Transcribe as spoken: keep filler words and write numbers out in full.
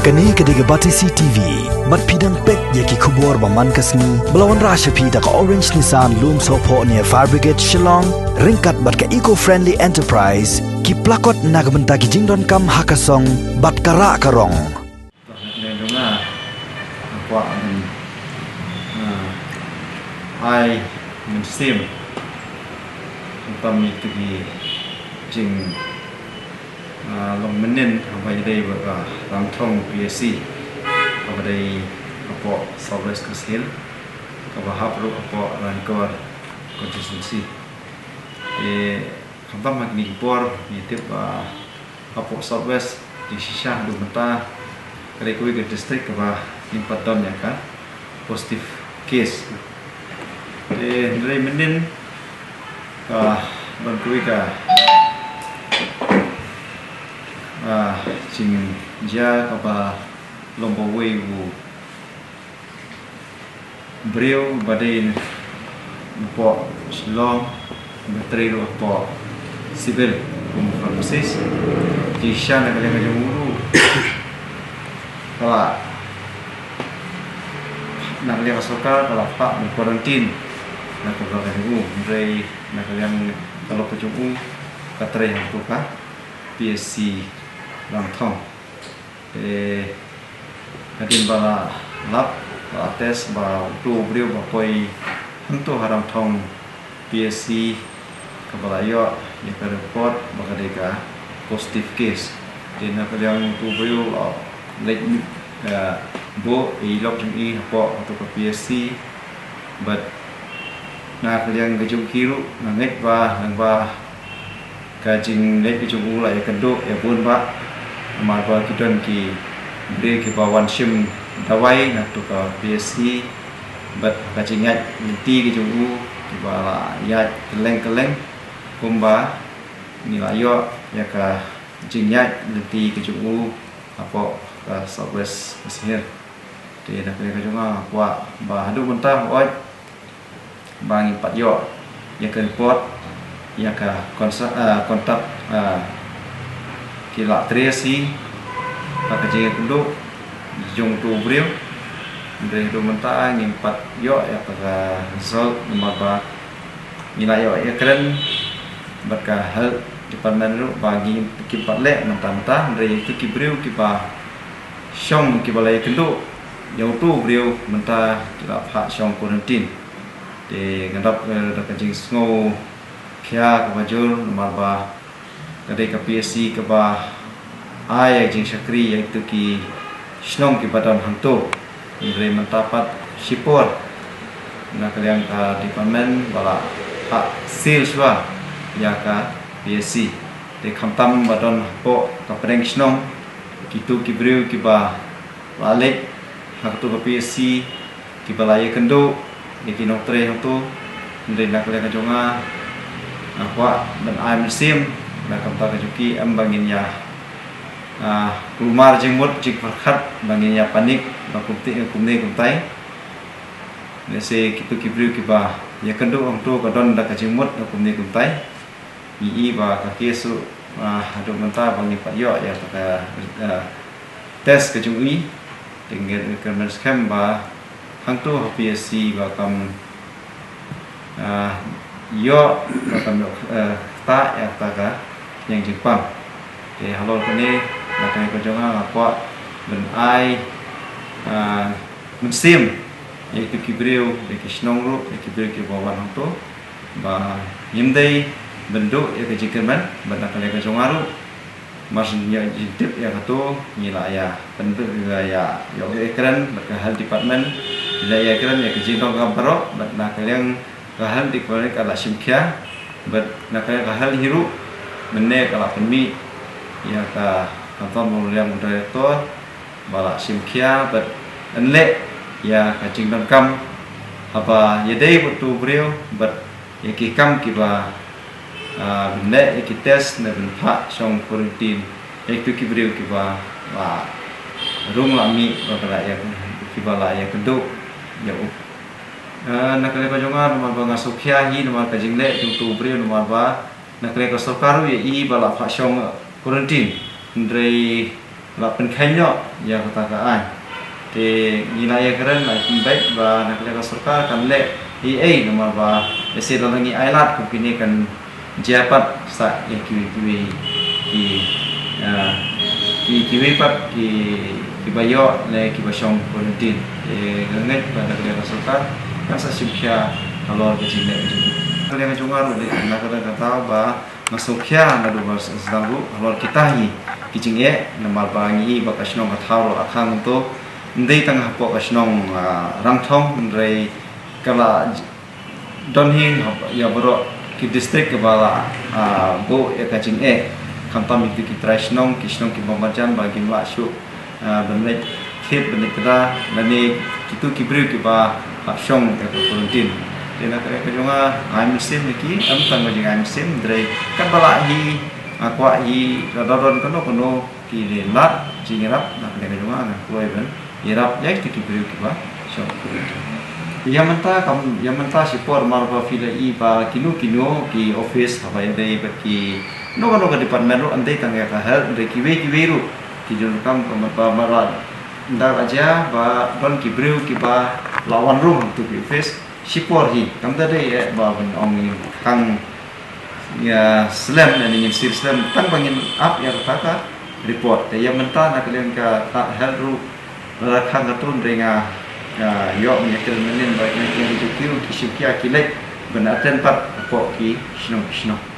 Kane ka dei ka Batesi T V. Bad phi dang peit ïa ki khubor ba man ka sngi ba la wanrah sha phi da ka Orange Nissan Lumsohphoh near Fire Brigade Shillong, ryngkat bad ka Eco Friendly Enterprise, ki plakot na ka bynta ki jingdonkam ha ka song bad ka rah ka rong. Leng jong nga, nga kwah ban, ah, ai mynsiem khamtam ïa kito ki jing, ah, long mynnin haba ïadei bad ka Rangthong P S C, kaba dei hapoh South West Khasi Hills, kaba hap ruh hapoh Ranikor constituency. Te khamtam ha kine ki por ngi tip ba hapoh South West jingshisha haduh mynta ka dei kawei ka district kaba ngim pat don ïa ka positive case. Te hynrei mynnin ka don kawei ka, ah, jingjia kaba long ba uwei u briew ba dei napoh Shillong, ba trei ruh hapoh civil kum pharmacist. Jingshisha na ka liang ka jong u ruh ka la, na ka liang ka sorkar ka la phah ban quarantine na ka liang ka jong u. Hynrei na ka liang ka lok ka jong u ka trei hangto ka P S C Rangthong. Te hadien ba la lap, ba la test ba uto u briew ba poi hangto ha Rangthong P S C kaba la ïoh ïa ka report ba ka dei ka positive case. Te na ka liang uto u briew la leit, eh, buh ïa i lok jong i hapoh hangto ka P S C. Bad na ka liang ka jong ki ruh nga ngeit ba nang ba ka jingngeit ka jong u la ïakynduh ïa bun bah, namar ba ki don ki briew kiba wan shim dawai na tu ka P S C, bad ka jingngeit lynti ka jong u kiba la ïaid kylleng kylleng, kumba ngi la ïoh ïa ka jingngeit lynti ka jong u hapoh ka South West Khasi Hills. Te na ka liang ka jong nga nga kwah ba haduh mynta hooid ba ngim pat ïoh ïa ka report ïa ka konsa-, ah, kontak, ah, ki la trace hi ha ka jingïakynduh jong uto u briew. Hynrei haduh mynta ngim pat ïoh ïa ka result namar ba ngi la ïoh ïakren bad ka health department ruh ba ngim, kim pat leh mynta mynta. Hynrei ïa kito ki briew kiba shong kiba la ïakynduh ïa uto u briew mynta ki la phah shong quarantine. Te nga dap, eh, da ka jingsngewkhia kaba jur namar ba ka dei ka P S C kaba ai ïa ka jingshakri ïa kito ki shnong kiba don hangto. Hynrei mynta pat shipor na ka liang ka department ba la phah seal shuwa ïa ka P S C. Te khamtam ba don hapoh ka pdeng shnong kito ki briew kiba la leit ha kato ka P S C kiba la ïakynduh ïa ki nongtrei hangto. Hynrei na ka liang ka jong nga, nga kwah ban ai mynsiem na ka bynta ka jong ki, em ba ngin ïa, ah, kulmar jingmut jingpyrkhat, ba ngin ïa panic ba kumti, kumne kumtai. Lehse kito ki briew kiba ïakynduh hangto ka don da ka jingmut da kumne kumtai. Ngi i ba ka case ruh, ah, haduh mynta ba ngim pat ïoh ïa ka, ah, test ka jong i. Te ngi kyrmen skhem ba hangto ha P S C ba kam, ah, ïoh, ba kam ïoh, eh, ktah ïa kata ka jingpang. Te halor kane na kane ka jong nga nga kwah ban ai, ah, mynsiem ïa kito ki briew, ïa ki shnong ruh, ïa ki briew kiba wan hangto. Ba ngim dei ban duh ïa ka jingkyrmen bad na ka liang ka jong nga ruh. Mar shu ïoh jingtip ïa kato ngi la ïa pynbeit, ïa, ïa, ïa kren bad ka health department. Ngi la ïa kren ïa ka jingdonkam baroh bad na ka liang ka health department ka la shim khia bad na ka liang ka health hi ruh mynne ka la pynmih ïa ka khamtam u liang u director ba la shim khia bad yn leh ïa ka jingdonkam haba ïadei bad uto u briew bad ïa ki kam kiba, ah, ban leh ïa ki test ne ban phah shong quarantine ïa kito ki briew kiba la rung la mih ba ka la ïa, kiba la ïakynduh ïa u. Ah, na ka liang ka jong nga namar ba nga sngewkhia hi namar ka jingleh jong uto u briew namar ba na ka liang ka sorkar ruh ïa i ba la phah shong quarantine. Hynrei la pynkheiñ noh ïa kata ka aiñ. Te ngi la ïakren la pynbeit ba na ka liang ka sorkar kan leh ei ei namar ba lehse lada ngi ailad kum kine kan jia pat sa ïa kiwei kiwei ki, ah, ki kiwei pat ki kiba ïoh ne kiba shong quarantine. Te nga ngeit ba na ka liang ka sorkar kan sa shim khia halor ka jingleh ka jong ngi. Ka liang ka jong nga ruh dei na ka liang kata ba nga sngewkhia naduh ba sdang ruh halor kita hi ki jingeh namar ba ngi i ba ka shnong ka thaw ruh la khang to. Ym dei tang hapoh ka shnong, ah, Rangthong hynrei ka la don hi hap-, ïa baroh ki district kiba la, ah, buh ïa ka jingeh. Khamtam ïa ki trai shnong, ki shnong kiba marjan ba kim lah shuh, ah, ban leit thied ban leit kda lane kitu ki briew kiba hap shong ïa ka quarantine. Te na ka liang ka jong nga ai mynsiem ïa ki, ym tang ba jing ai mynsiem hynrei katba lah hi, ah, kwah hi lada don kano kano ki lad jingïarap na ka liang ka jong nga ngan kloi ban ïarap ïa kitu ki briew kiba shong. Ïa mynta kam, ïa mynta shipor mar ba phi la i ba kino kino ki office haba ïadei bad kino kino ka department ruh, ym dei tang ïa ka health hynrei kiwei kiwei ruh ki jong kam ka mar ba mar ba ynda la jia ba don ki briew kiba la wan rung ha kitu ki office. Shipor hi kam da dei eh ba ban ong ïa khang ïa slem ne ngin sil slem tang ba ngin ap ïa kata ka report. Te ïa mynta na ka liang ka ta health ruh la khang ka tun ring a ïoh mynta kren mynnin ba ngin ki ki ki shim ki a ki lek ban attend pat hapoh ki shnong ki shnong.